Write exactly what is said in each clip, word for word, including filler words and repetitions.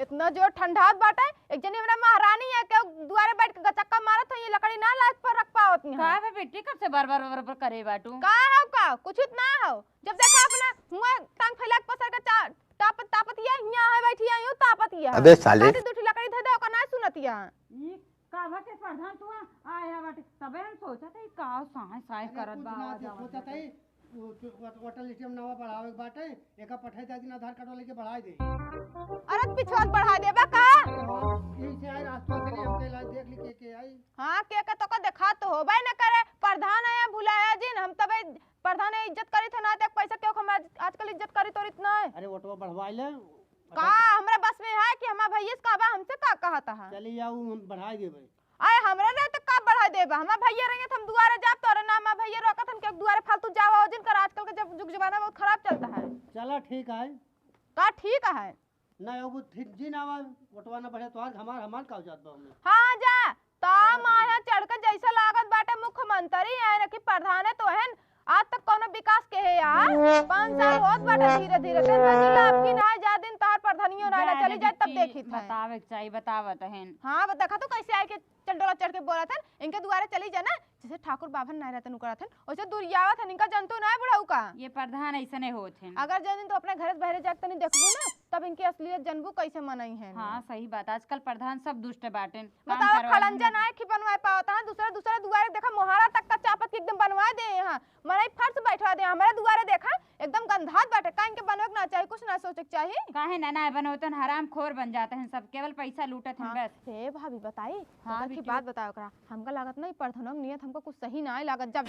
इतना जोर ठंडात बाटे, एक जनी हमरा महारानी है के दुआरे बैठ के गचक्का मारत है, ये लकड़ी ना लाद पर रख पावत नहीं का है। बे बेटी, कब से बार बार बार बार करे बाटू? का हो का? कुछ ना हो। जब देखा अपना मुंह टांग फैला के पसर के चा-, तापत, तापत या हियां है बैठी है, यूं तापत या। अबे साले। आधी दूठी लकड़ी धे दे, ओका ना सुनत या। ई का बा के प्रधान तू आया बाटे, तबे हम सोचत है का साय साय अरे करत कुछ बा, ना आवाज दे, आवत सोचत बाटे। है, वो, वो, वो, वोटर लिस्ट में नावा बढ़ावे के बाटे, एका पठाई दे दिन आधार कार्ड वाले के बढ़ाई दे। अरे पिछवा बढ़ा देबा का? अरे हाँ, यही से आए रास्ता से हमके ला देख ली के, के आई। हाँ, के, के तो का देखा तो होबे न करे, प्रधान है भुलाया जिन, हम तबे प्रधान है इज्जत करी थे ना, देख पैसा क्यों हम आज, आजकल इज्जत करी तोरी इतना है। अरे वोटवा बढ़वाई ले। का हमरा बस में है कि हमार भैया से कहबा, हमसे का कहत है? चली जाऊ, हम बढ़ाई देबे। अरे हमरे रहे तो का बढ़ाई देबा, हमार भैया रहिए तो हम दुआरे जाब, तोरे नाम हमार भैया रोकत हन कि दुआरे फालतू जावा जिन कर, आजकल के जब जुग जमाना बहुत खराब चलता है। चला ठीक है। का ठीक है? ना एगो ठीक जी ना आवा, वोटवा ना बढ़े तोहार, हमार, हमार का हो जात बा हमें। हाँ जा, तो चला ठीक माया है। चढ़ के जैसे लागत बाटे मुख्यमंत्री है ना कि प्रधान है तो है न, आज तक कोनो विकास के है यार? पाँच साल होत बाटे धीरे धीरे। तेरे जिला अब की ना जा दिन तोहार प्रधानियों ना, ना जाए चली जाए तब बिट्टी, देखी था। बतावे के चाहिए, बतावत हन। हाँ, बस देखा तो कैसे आए के चंडोला चढ़ के बोलत हन, इनके दुआरे चली जा ना, जैसे ठाकुर बाभन ना रहतन उकरत हन, वैसे दुरियावत हन, इनका जनतो ना बुढ़ऊ का। ये प्रधान ऐसने होत हन। अगर जन दिन तो अपने घर से बहरे जाके तनी देखबू ना, तब इनके असलियत जनबू कैसे मनई हन। हाँ, सही बात, आजकल प्रधान सब दुष्ट बाटेन। काम बताओ, करवाई खड़ंजा ना। ना है कि बनवाए पावत, हाँ, दूसरा, दूसरा दुआरे देखा, मोहारा तक का चापत के एकदम बनवाए दे, हाँ, मड़ई फर्श बैठवा दे, हमारे दुआरे देखा, एकदम गंधात बाटे, का इनके बनवे के ना चाही, कुछ ना सोचे के चाही? काहे ना, ना बनवतन, हरामखोर बन जाते हैं सब, केवल पैसा लूटत हैं हाँ, बस। हे भाभी बताई, हाँ, पता की बिट्टू। बात बताओ ओकरा, हमका लागत नहीं, प्रधानों की नियत हमका कुछ सही ना लागत, जब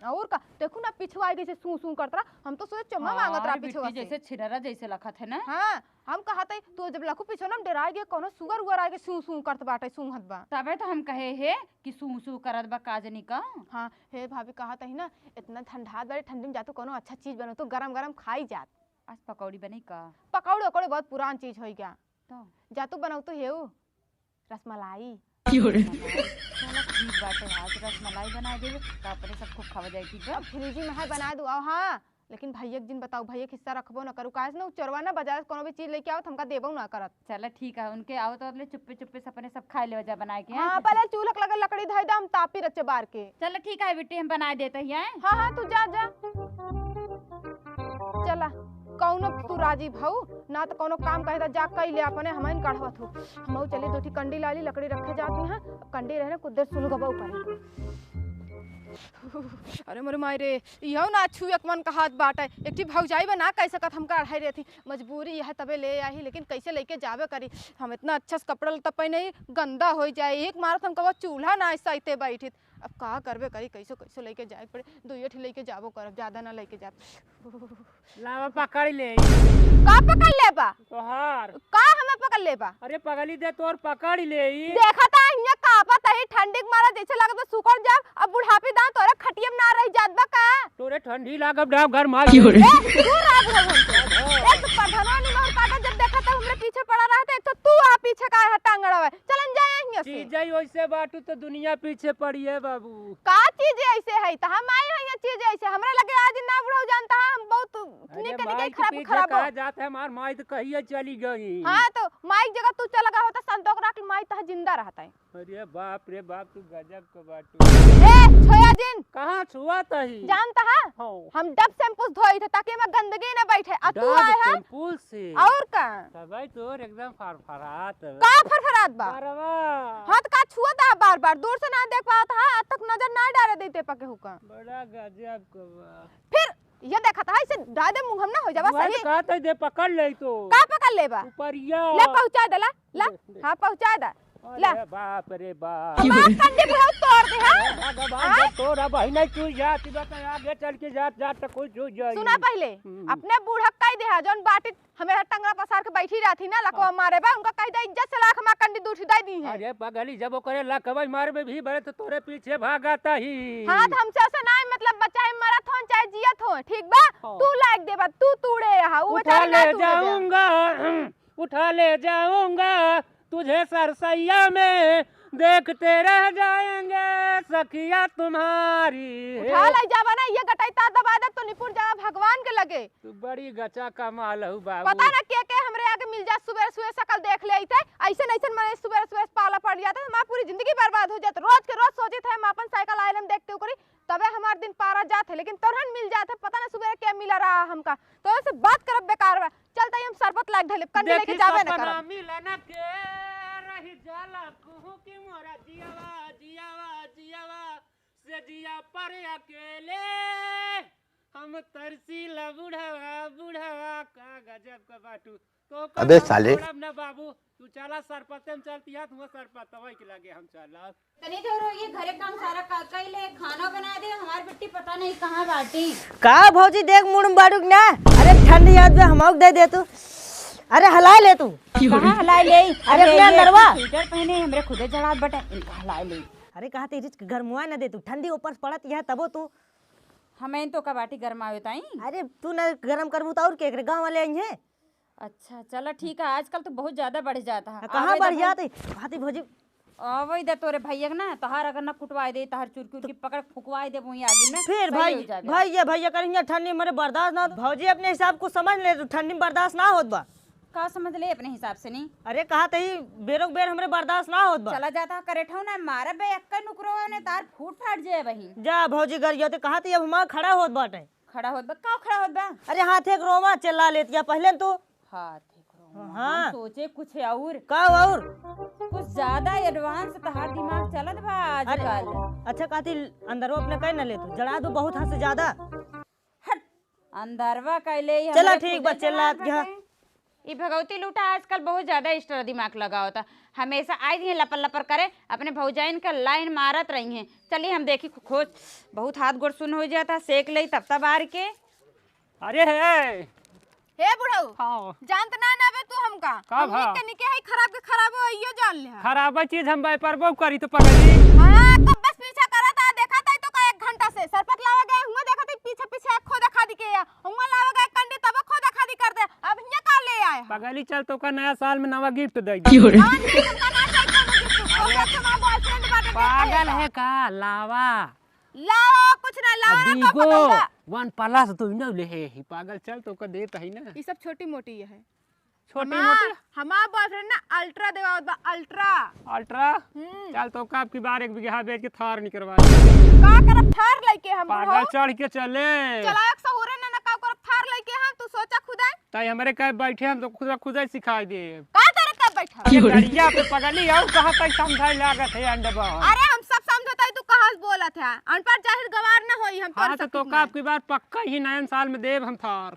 और का, देखू ना, पिछुआ गई से सूं सूं करत रहा, हम तो सोचे चुम्मा हाँ, मांगत रहा अरे पिछुआ बिट्टी, से। जैसे छिररा जैसे लखत है ना। हाँ, हम कहत हई, तू जब लखू पीछे ना, हम डेराइ गए, कौनो सुअर उअर आइके सूं सूं करत बाटे, सूंघत बा। तबे तो हम कहे हे कि सूं सूं करत बा काजनी का। हाँ, हे भाभी, कहत हई ना, इतना ठंडात बाटे, ठंडी में जातू कौनो अच्छा चीज बनवतू, गरम गरम खाई जात। आज पकौड़ी बनई का? पकौड़ी उकौड़ी बहुत पुरान चीज होई गया। तो? जातू बनवतू हेऊ रसमलाई। की हो रे? चलो ठीक बाटे, आज रसमलाई बनाए देबे, तो अपने सब खूब खावा जाए, ठीक बा? अब फ्रिज में है, बनाए दू, आओ, हाँ। लेकिन भैया के जिन बताओ, भैया के हिस्सा रखबो न करू, काहे से न उ चोरवा न बाजार से कोनो भी चीज लेके आवत, हमका देबो न करत। चला ठीक है, उनके आवत आवत ले चुप्पे चुप्पे से अपने सब खाए लेवे जा बनाए के, हाँ, हैं? पहले चूल्हा के लगे लकड़ी धई दे, हम तापी रच्चे बार के। चला ठीक है बेटी, हम बनाए देते ही हैं। हाँ, हाँ, तू जा, जा। चला, कौनो तू राजी भऊ, ना तो कौनो काम कहे त जा कई ले अपने, हम इन कढ़वत हो। हम चली दो ठी कंडी लाली, लकड़ी रखे जाती हैं, अब कंडी रहे न कुछ देर सुलगबो करी। अरे मोरे माई रे, इहो ना छुए के मन कहत बाटे। एक ठी भौजाई बा ना कह सकत, हम काढ़ाई रहती, मजबूरी यह तबे ले आई, लेकिन कैसे लेके जाबे करी? हम इतना अच्छा से कपड़ा लत्ता पहने ही गंदा हो जाए, एक मारत हम कबो चूल्हा ना सहिते बैठित। अब का करबे करी, कैसे कैसे लेके जाए के पड़े, दुइये ठी लेके जाबो करब, ज्यादा ना लेके जाब। लावा पकड़ ले। का पकड़ लेबा? तोहार। का हमें पकड़ लेबा? अरे पगली दे तोर पकड़ ले। देखा ता हियां कांपत ही, ठंडी के मारा जैसे लगत बा सुकड़ जाब। अब बुढ़ापी दांत तोरे खटिया में ना रह जात बा का? तोरे ठंडी लागब डाब घर मार क्यों रे? ए, दूर रह बुढ़ऊ हमसे। एक तो प्रधानवा निमहर काटा जब देखा ता हमरे पीछे पड़ा रहता, एक तो तू आ पीछे का है टांगड़ा है। चलन जाए हियां से। चीज ही वैसे बाटू तो दुनिया पीछे पड़ी है बाबू। का चीज ऐसे है? त हम आई हैं ये चीज ऐसे। हमरा लगे आज ना बुढ़ऊ जानता है, हम बहुत अरे निके निके माई के खराब पीछे खराब हो। कहा जात है, हमार माई तो कहिए चली गई। हाँ, तो माई के जगह तू चल गया होता, संतोख रख, माई तह जिंदा रहता है। अरे बाप रे बाप, तू गजब के बाटू। ए, छोया जिन। कहाँ छुआ तही? जानता है? हाँ। हम डब शैम्पू से धोई थे ताकि एमे गंदगी ना बैठे। आ तू डब आए है? शैम्पू से? और का? तबे तोर एकदम फरफरात है। का फरफरात बा? फरवा। हाँ, तो का छुअत है बार-बार? दूर से ना देख पावत है, आज तक नजर ना डाले देते पके हुका। बड़ा गजब के बा। फिर ये देखत है, इसे डाल दे मुंह हम ना हो जाबा बुआ सही। ने कहा था दे पकड़ ले तो। का पकड़ लेबा? ऊपरिया। ले पहुंचा दे, ला, ला। दे, दे। हाँ, पहुंचा दे। अरे ला। बाप रे बाप। हमार कंडी बुढ़ऊ तोड़ दे, हाँ? अरे भगवान, हाँ? जब तोरा बहिन चुई जाती बा, तो आगे चल के जात, जात तो कोई चुई जाई। सुना पहले, हम्म। अपने बूढ़ा कह दे, हाँ, जौन बाटी हमें टंगरा पसार के बैठी रहती ना, लकवा हाँ। मारे बा, उनका कह दे, इज्जत से लाख मा कंडी दूठी दे दी है। अरे पगली, जब ओकरे लकवा मारे में भी बड़े, तो तोरे पीछे भागत ही। हाँ, तो हमसे ऐसे ना, मतलब, बचाए मरत हो, चाहे जियत हो, ठीक बा? हाँ। तू लायक देबा, तू तूड़े यहाँ, वो उठा बेचारी ना ले तूड़े दे। जाऊंगा। उठा ले जाऊंगा तुझे सरसैया में, देखते रह जाएंगे सखिया तुम्हारी। उठा लाई जावा ना, ये गटई तार दबा दे तो निपुर जावा भगवान के लगे। तू बड़ी गचा कमाल हऊ बाबू। पता ना के के हमरे आगे मिल जात, सुबह सुबह सकल देख लेइत है। ऐसे नहीं, ऐसे मने सुबह सुबह पाला पड़ जात है, हमार पूरी जिंदगी बर्बाद हो जात। रोज के रोज सोचित है, हम अपन साइकिल आयरन देखते ओकरी, तबे हमार दिन पारा जात है, लेकिन तोरहन मिल जात है, पता ना सुबह के मिला रहा हमका। तो ऐसे बात करब बेकार बा। चल तई हम शरबत लाग धले, कंडी लेके देखी जाबे न सपना करब। मिलन के रही जाला कुहू की मोरा जियावा, जियावा, जियावा, से जिया पर अकेले हम तरसीला बुढ़ावा, बुढ़ावा का गजब का बाटू। तो अबे साले। छोड़ब ना बाबू, तू चला सरपते में चलती है, तू सरपतवा के लगे हम चलब। तनी देर हो गई, घरे काम सारा का कइले, खाना बना दे, हमार बिट्टी पता नहीं कहाँ बाटी। का भौजी देख मुड़ में बाड़ू ना, अरे ठंडी याद में हमको दे दे तू, अरे हला ले तू। कहाँ हला ले? अरे अरे अपने ये अंदरवा। स्वेटर पहने, हमरे खुदे जड़ात बटे, इनका हला ले। अरे कहा तेरी गरमुआ न दे तू, ठंडी ऊपर से पड़त यह तबो तू। हमें तो का बाटी गरमावे ताई। अरे तू न गरम करबू तो और के करे, गाँव वाले आई हैं। अच्छा चला ठीक है, आजकल तो बहुत ज्यादा बढ़ जाता है। हाँ, कहाँ आवे बढ़ दे जाते? भाती भौजी। आवे दे तोरे भैया के ना, तोहार अगर ना कुटवाए दे, तोहार चुरकी उरकी पकड़ फुकवाए दे वहीं आगी में, फिर सही भाई, हो जाबे। भैया, भैया करेंगे ठंडी, हमरे बर्दाश्त ना होत। भौजी अपने हिसाब को समझ ले तू, ठंडी में बर्दाश्त ना होत बा। का समझ ले अपने हिसाब से नहीं? अरे कहा तही बेरोक बेर हमरे बर्दाश्त ना होत बा। चला जाता करे ठौ ना, मारा बे एक्का नुकरो ने तार फूट फाट जाए वहीं। जा भौजी गरिया ते कहा तही अब हमार खड़ा होत बाटे। खड़ा होत बा? का खड़ा होत बा? अरे हाथ एक रोवा चिल्ला लेतिया पहले न तू। हाथ एक रोवा। हाँ। हम सोचे कुछ और। का और? कुछ ज्यादा advance तहार दिमाग चलत बा अरे, आजकल। अच्छा कहती अंदरो अपने कह न ले तू, जड़ा दो बहुत हद से ज्यादा। हट, अंदरवा कैले ही चला हमरे ठीक खुदे बा, चिल्ला जवाब दिया। बाटे। ई भगवती लूटा आजकल बहुत ज्यादा extra दिमाग लगावता, हमेशा आई दिए लपर लपर करे, अपने भौजाइन का line मारत रही हैं। चली हम देखी खो-, खोज, बहुत हाथ गोड़ सुन हो जाता, सेक ले तब तब आर के। अरे हे। हे बुढ़ऊ, हाँ। जानत ना ना बे तू हमका। का हम भा? निके निके है, खराब के खराब हो, इयो जान ले। खराब चीज हम व्यापार बहु करी तो पगली। हाँ, कब बस पीछा करत आ, देखा ताई तो का एक घंटा से सरपत लावा गए हुआ, देखा ताई पीछे पीछे खो देखा दी के या। हुआ लावा गए कंडी तब खो देखा दी कर दे। अब हिया का ले आए हैं? पगली चल तो का नया साल में नवा gift दे। क्यों रे? कौन gift? हमका ना चाहिए कौनो gift। अरे, ओकर हमार boyfriend बाटे, देख पागल लेगा। है का? लावा। लावा कुछ ना, लावा ना, तो पकड़ ला। OnePlus दो ना ले है, ही पागल चल तो का देत है ना। ये सब छोटी मोटी है। छोटी हमार, मोटी? हमार boyfriend ना Ultra देवावत बा, Ultra। Ultra? हम्म। चल तो का अब की बार एक बीघा बेच के थार निकरवा दे। का करब थार लेके हम पागल बुढ़ऊ? चढ़ के चले। चला एक सहूरे ना, ना का करब थार लेके हम, तू सोचा खुदे। ताई हमरे कहे बैठे हम तो खुदा खुदा सिखाई दे। का करे तब बैठा? अरे गड़िया पे पगली आऊ कहाँ तक समझाए लागत है अंडबा। अरे हम सब समझत है, तू कहाँ से बोलत है? अनपढ़ जाहिल गवार ना होई हम हाँ, तोरे तो, सब तो कुछ का में। अब की बार पक्का ही नयन साल में देब हम थार।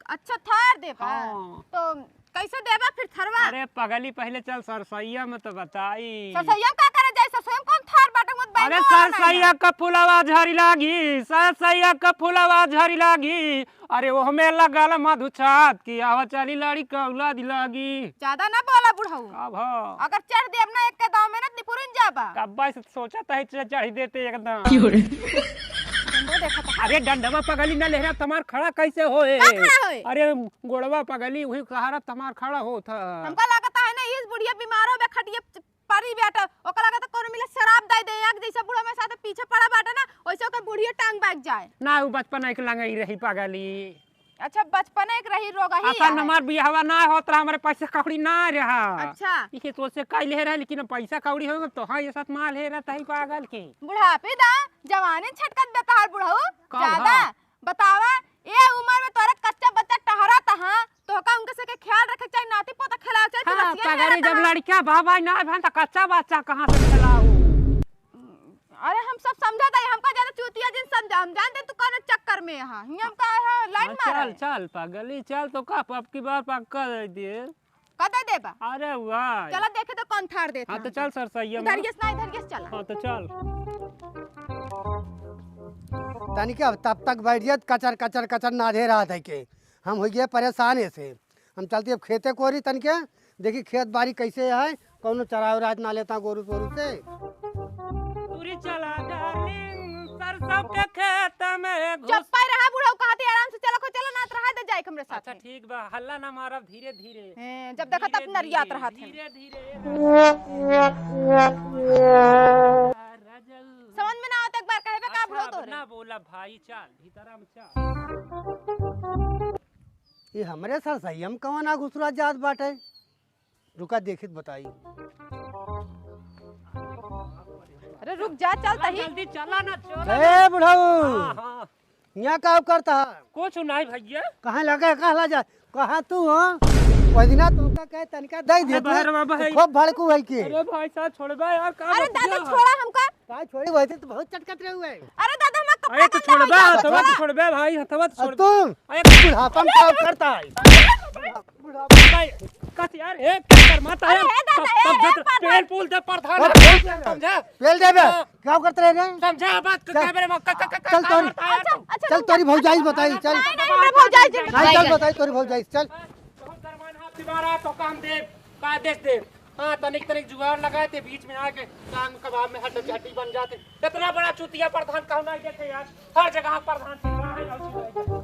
अच्छा, थार देबा? हाँ। तो कैसे देबा फिर थरवा? अरे पगली, पहिले चल सरसैया में तो बताई। सरसैया का करे जाए? सरसैया में कौन थार बाटे? मत अरे बैठो, सरसैया का फुलवा झरी लागी, सरसैया का फुलवा झरी लागी। अरे ओह में लगल मधुछात की आवा चली लड़ी कौला दी लागी। ज्यादा ना बोला बुढ़ऊ। का भा? अगर चढ़ देब ना एक के दाव में ना निपुरिन जाबा। कब्बा से सोचा तही चढ़ देते एकदम। क्यों रे? डंडो देखा था। अरे डंडवा पगली ना लेहरा तमार खड़ा कैसे होए? का खड़ा होए? अरे गोड़वा पगली वही सहारा तमार खड़ा होत है। हमका लागत है ना इस बुढ़िया बीमारो बे खटिया प-, परी बेटा, ओका लागत है कोनो मिले शराब दे दे, आग जैसे बूढ़ा में साथ पीछे पड़ा बाटे ना, वैसे ओकर बुढ़िया टांग बैठ जाए। ना, उ बचपन एक लंगई रही पगली। अच्छा, बचपन एक रही रोगही अपन है। हमार बियाहवा ना होत रहा, हमरे पैसा कौड़ी ना रहा। अच्छा। इसे तो से कह ले रहे, लेकिन अब पैसा कौड़ी हो तो हाँ, ये साथ माल है रहता है पागल के। बुढ़ापे दा, जवानी छटकत बेकार बुढ़ऊ, का ज्यादा। भा? बतावा, ए उम्र में तोरा कच्चा बच्चा टहरत हाँ, तोहका उनके से के ख्याल रखे के चाही, नाती पोता खेलावे के चाही, तू हाँ, रसिया पगली, निहरा जब तहाँ। लड़किया बा भाई ना भन त कच्चा बच्चा कहाँ से खेलाऊ? अरे हम सब समझत है, हमका ज्यादा चूतिया जिन समझा, हम जानते तू कौन चक्कर में यहाँ, हियाँ हमका है लाइन हाँ, मारा चल, है। चल पगली, चल तो का अब की बार पक्का दे दिए। का दे देबा? अरे वाह। चला देखे तो कौन थार देत हाँ, है तो हमका। चल सरसैया में। इधर ये से ना, इधर ये से चला। हाँ, तो चल। तनिके अब तब तक बैठ जात, कचर, कचर, कचर नाधे रहत है के। हम हो गए परेशान ऐसे। हम चलती अब खेते कोरी तनिके, देखी खेत बाड़ी कैसे है, कौनो चराव राज ना लेता गोरू सोरू से। तुरी चला डार्लिंग, सरसों के खेत में घुस। चुप्पा रहा बुढ़ऊ, कहती आराम से चला, को चला ना तो रहा दे जाई। एक हमरे साथ अच्छा, हैं। ठीक बा, हल्ला ना मारब, धीरे धीरे। हैं, जब देखा तब धीरे नरियात धीरे, रहत हैं। धीरे धीरे। रजऊ। समझ में ना आवत, एक बार कहबे का अच्छा, बुढ़ऊ अब तोहरे। ना बोला भाई, चल भीतरा में चल। ये हमरे सरसैया में कवन आ घुसुरा जात बाटे? रुका, देखित बताई। अरे रुक जा, चल तही। जल्दी चला ना, चला ना। ए बुढ़ऊ, हाँ, हाँ। यहाँ का करता है? कुछ नहीं भैया। कहाँ लगे, कहाँ ला जा, कहाँ तू हो? वही दिना तोका कहे तनिका दे दे अरे तू। बाहर बाबा है। खूब भड़कू है के। अरे भाई साहब, छोड़बा यार, का अरे बतिया दादा, है? छोड़ा हमका। का छोड़ी, वैसे तो बहुत चटकत रहे हुए। अरे दादा, हमका अरे कपड़ा तो गंदा हो छोड़बा, गया। हथवा तो छोड़बा भाई, हथवा तो अब छोड़। तू अरे बुढ़ापा में का करता है? बुढ़ापा। भाई, कस यार, ए, क्या कर माता है? अरे हे दादा, तब, हे, तब हे, जब पर- पेल पुल दे प्रधान अब है, पेल दे। समझा? पेल दे बे। हाँ। क्या करते रहे रे? समझा बात को, चल। क्या मेरे मौका, का, का, का, चल का तोरी, करता है अच्छा, तू? अच्छा, चल तोरी भौजाई बताई, चल। नहीं, नहीं, नहीं, भौजाई जी। नहीं, चल बताई तोरी भौजाई, चल। बहुत गरमान हाथ से मारा तो काम दे, का आदेश दे। हाँ, तनिक, तनिक जुगाड़ लगाए थे, बीच में आके कान कबाब में हड्डी, हड्डी बन जाते। इतना बड़ा चूतिया प्रधान कहूँ नहीं देखे यार, हर जगह प्रधान से बड़ा है, और चूतिया।